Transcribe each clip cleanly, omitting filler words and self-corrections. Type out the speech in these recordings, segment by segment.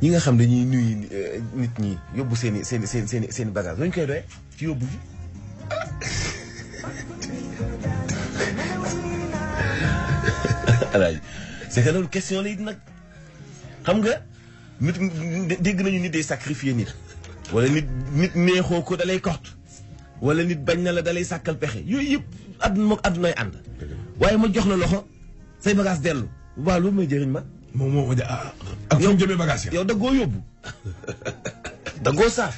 ñi nga xam dañuy nuyu nit ñi yóbbu seen bagage lañ koy doye ci yóbbu ji. alaaji c'est que loolu question la it nag xam nga nit dégg nañu nit day sacrifier nit wala nit neexoo ko dalay kort wala nit bañ na la dalay sàkkal pexe yooyu yëpp àdduna moog àddunay ànd waaye ma jox la loxo say bagage dellu waaw loolu may jëriñ ma moom moo ko ak fu mu jëmee bagage yow daggoo yóbbu daggoo saaf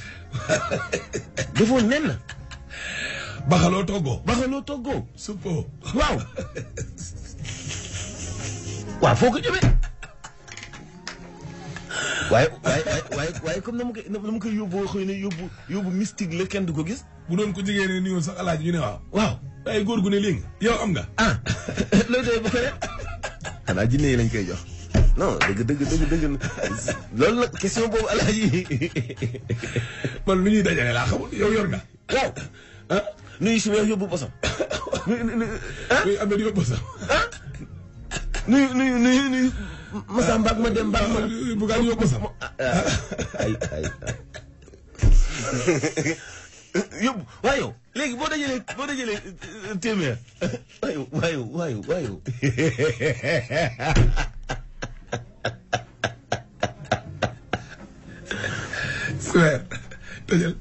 defoo nen na baxaloo toggoo suppo waaw foo ko jëmee waaye comme na ma koy yóbbu xëy na yóbbu mystique la kenn du ko gis. bu doon ko jigéen ne nii sax alaaji ñu ne waaw. waaye góor gu ne léegi yow am nga. loolu day ba pare xanaa jinne yi lañ koy jox non dëgg loolu nag question boobu alaaji man lu ñuy dajale laa xamul yow yor nga. waaw nuyu si weex yóbbu bosam. nuyu am na yóbbu bosam. nuyu Massa Mbak ma dem Mbak ma. bugaan yóbbu bosam. ay yóbbu waaye yow léegi boo dajalee téeméer waaye super tëjal